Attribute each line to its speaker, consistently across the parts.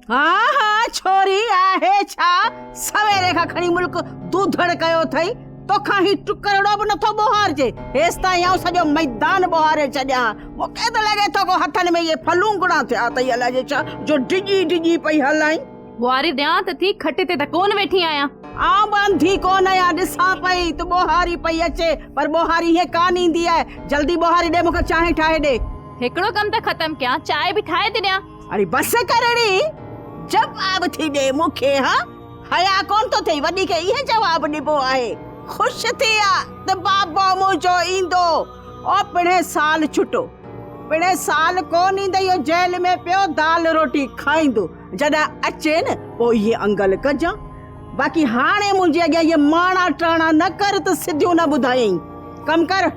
Speaker 1: ها ها ڇوري آهي ڇا سويري کان کڻي ملڪ دوڌڙ ڪيو اٿئي توکان هي ٽڪرڙو به نٿو ٻوهارجي هيستائين آئون سڄو ميدان ٻوهاري ڇڏيان مون کي ته لڳي ٿو ڪو هٿن ۾ اهي ڦلونگڙا ٿيا اٿئي الائجي ڇا جو ڊڄي ڊڄي پئي هلائين.
Speaker 2: ٻوهاري ڏيان ته ٿي کٽ تي ته ڪونه ويٺي آهيان.
Speaker 1: آئون به انڌي ڪونه آهيان ڏسان پئي ته ٻوهاري پئي اچي پر ٻوهاري هيئن ڪانه ايندي آهي جلدي ٻوهاري ڏي مون کي چانهه ٺاهي ڏي.
Speaker 2: هڪڙو ڪم ته ختم ڪيان چانهه به ٺاهي ٿي ڏيان.
Speaker 1: اڙي بس ڪر ڙي، جواب ٿي ڏي مون کي ها، حياء ڪونه ٿو ٿئي وڏي کي اهي جواب ڏبو آهي، خوش ٿي آ ته بابو منهنجو ايندو، او پڻهين سال ڇٽو، پڻهين سال ڪونه ايندئي اهو جيل ۾ پيو دال روٽي کائيندو، جڏهن اچي نه پوء اهي انگل ڪجان، باقي هاڻي منهنجي اڳيان اهي ماڻا ٽاڻا نه ڪر ته سڌيون نه ٻڌايئين، ڪم ڪر.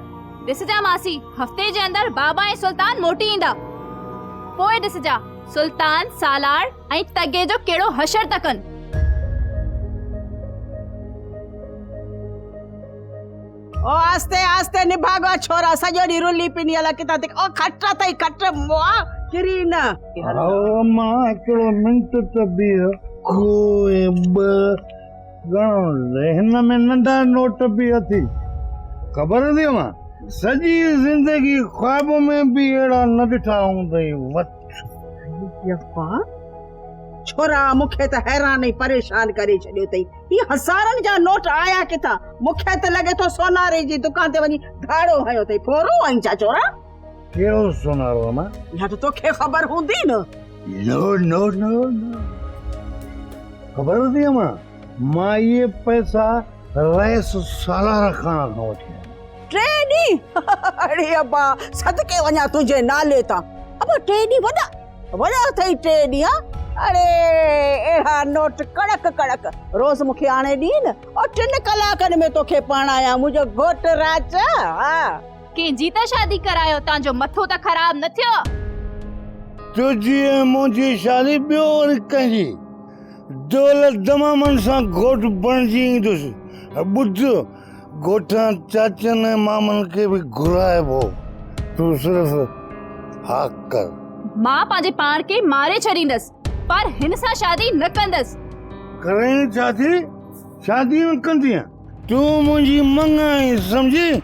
Speaker 2: ڏسجان ماسي، هفتي جي اندر بابا ۽ سلطان موٽي ايندا. پوء ڏسجان سلطان، سالار ۽ تڳي جو ڪهڙو حشر ٿا ڪن.
Speaker 1: او آهستي آهستي نڀاڳا ڇورا سڄو ڏينهن رلي پني الا ڪٿان ٿي او کٽ اٿئي کٽ مئا ڪري نه.
Speaker 3: او مان هڪڙو منٽ ته بيهه. ڪو ۽ ٻه ڳڻڻ هن ۾ ننڍا نوٽ به اٿئي. خبر اٿئي امان، سڄي زندگي خواب ۾ به اهڙا نه ڏٺا هوندئي. وٺ.
Speaker 1: يپا ڇورا مون کي ته حيران ۽ پريشان ڪري ڇڏيو اٿئي. هي هزارن جا نوٽ آيا ڪٿان؟ مون کي ته لڳي ٿو سوناري جي دڪان تي وڃي ڌاڙو هنيو اٿئي. ڦورو آهين ڇا ڇورا؟
Speaker 3: ڪهڙو سونارو امان؟
Speaker 1: اها ته توکي خبر هوندي نه.
Speaker 3: نو نو نو نو خبر اٿئي امان مان اهي پئسا رئيس سالار خان کان وٺي آيو.
Speaker 1: ٽي ڏينهن؟ اڙي ابا صدقي وڃان تنهنجي نالي تان. ابا ٽي ڏينهن وڏا وڏا اٿئي ٽي ڏينهن. اڙي اهڙا نوٽ ڪڙڪ ڪڙڪ روز مون کي آڻي ڏين نه او ٽن ڪلاڪن ۾ توکي پرڻايان منهنجو گهوٽ راجا ها.
Speaker 2: ڪنهن جي ته شادي ڪرايو تان جو مٿو ته خراب نه ٿيو.
Speaker 3: تنهنجي ۽ منهنجي شادي ٻيو وري ڪنهن جي؟ دولت دمامن سان گهوٽ بڻجي ايندس. ٻڌ ڳوٺان چاچن ۽ مامن کي به گهرائبو. تون صرف ها ڪر.
Speaker 2: مان پنهنجي پاڻ کي ماري ڇڏيندس پر هن سان شادي نه ڪندس.
Speaker 3: ڪرين ڇا ٿي؟ شادي نه ڪندينء؟ تون منهنجي مڱ آهين سمجهي؟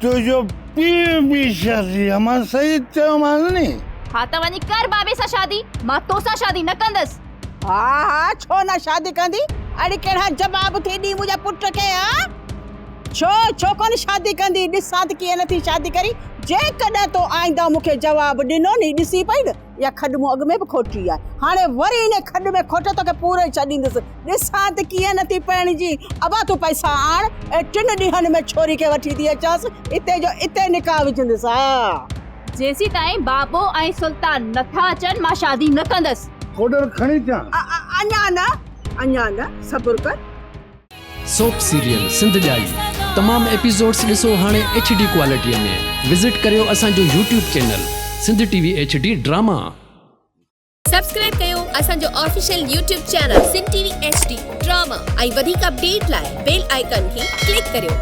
Speaker 3: تنهنجو پيء به شادي امان صحيح چيومانس ني.
Speaker 2: ها ته وڃي ڪر بابي سان شادي، مان توسان شادي نه ڪندس.
Speaker 1: ها ها ڇو نه شادي ڪندي، اڙي ڪهڙا جواب ٿي ڏين منهنجا پٽ کي ها ڇو ڇو ڪونه شادي ڪندي، ڏسان ته ڪيئن نٿي شادي ڪرين، جيڪڏهن تو آئنده مون کي جواب ڏنو ني ڏسين پئي نه. اها کڏ مون اڳ ۾ به کوٽي آهي، هاڻي وري انهيء کڏ ۾ کوٽي توکي پوري ڇڏيندس. ڏسان ته ڪيئن نه ٿي پرڻجين. ابا تون پئسا آڻ ۽ ٽن ڏينهن ۾ ڇوري کي وٺي ٿي اچانس، اتي جو اتي نڪاح وجهندس. ها.
Speaker 2: جيسيتائين بابو ۽ سلطان نه ٿا اچن، مان شادي نه ڪندس.
Speaker 3: ڪوڏر کڻي اچان؟
Speaker 1: اڃا نه، اڃا نه، صبر ڪر.
Speaker 4: سوپ سيريل سنڌ ڄائي تمام ايپيسوڊس ڏسو هاڻي ايڇ ڊي ڪوالٽي ۾ وزٽ ڪريو اسان جو YouTube channel Sindh T V H D drama.
Speaker 5: Subscribe ڪيو اسان جو official YouTube channel Sindh T V H D drama ۽ وڌيڪ اپڊيٽ لاء بيل آئيڪان کي ڪلڪ ڪريو.